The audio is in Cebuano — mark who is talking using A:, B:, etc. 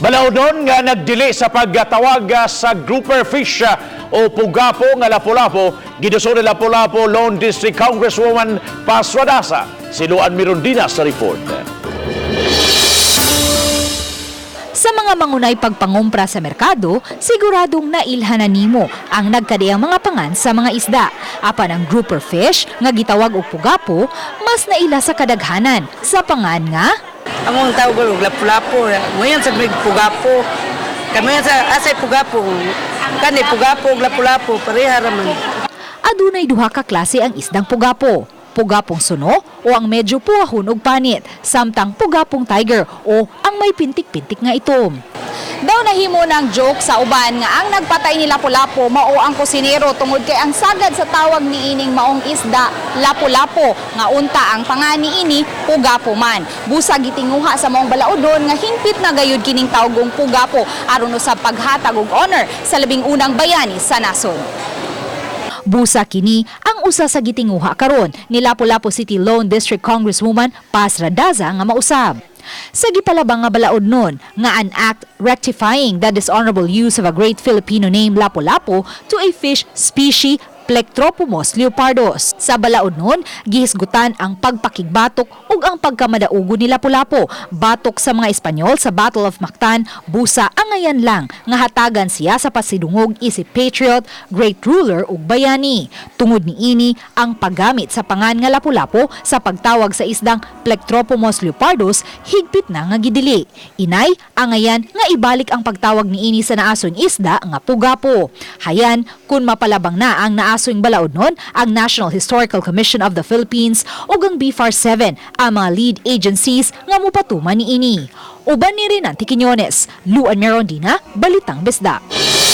A: Balaodon nga nagdili sa pagtawag sa grouper fish o pugapo nga Lapu-Lapu, giduso ni Lapu-Lapu Lone District Congresswoman Paz Radaza. Si Luan Mirondina sa report.
B: Sa mga mangunay pagpangumpra sa merkado, siguradong nailhanan nimo ang nagkadiyang mga pangan sa mga isda. Apan ang grouper fish nga gitawag og pugapo, mas naila sa kadaghanan sa pangan nga
C: Among tawag og lapu-lapu. Ngayon sa mig pugapo. Kami sa asay pugapo. Kani pugapo ug lapu-lapu pareha ra man.
B: Adunay duha ka klase ang isdang pugapo. Pugapong suno o ang medyo puwahon og panit, samtang pugapong tiger o ang may pintik-pintik nga itom.
D: Daw nahimo ng joke sa uban nga ang nagpatay ni Lapu-Lapu mao ang kusinero tungod kay ang sagad sa tawag niining maong isda, Lapu-Lapu, nga unta ang pangan niini Pugapo man. Busa gitinguha sa maong balaodon nga hingpit na gayud kining tawgong Pugapo aron usab paghatag og honor sa labing unang bayani sa nasod.
B: Busa kini ang usa sa gitinguha karon ni Lapu-Lapu City Lone District Congresswoman Paz Radaza nga mausab. Sa gipalabang nga balaod nun nga an act rectifying the dishonorable use of a great Filipino name Lapu-Lapu to a fish species Plectropomos leopardus. Sa balaod nun, gihisgutan ang pagpakigbatok ug ang pagkamadaugo ni Lapu-Lapu. Batok sa mga Espanyol sa Battle of Mactan, busa angayan lang nga hatagan siya sa pasidungog isip patriot, great ruler ug bayani. Tungod niini, ang paggamit sa pangan nga Lapu-Lapu sa pagtawag sa isdang Plectropomos leopardus higpit na nga gidili. Inay, angayan nga ibalik ang pagtawag niini sa naason isda nga Pugapo. Hayan, kung mapalabang na ang naasong balaod nun, ang National Historical Commission of the Philippines ug ang BFAR 7 ang mga lead agencies nga mupatuman niini. Uban ni Renante Quiñones, Luan Merondina, Balitang Bisdak.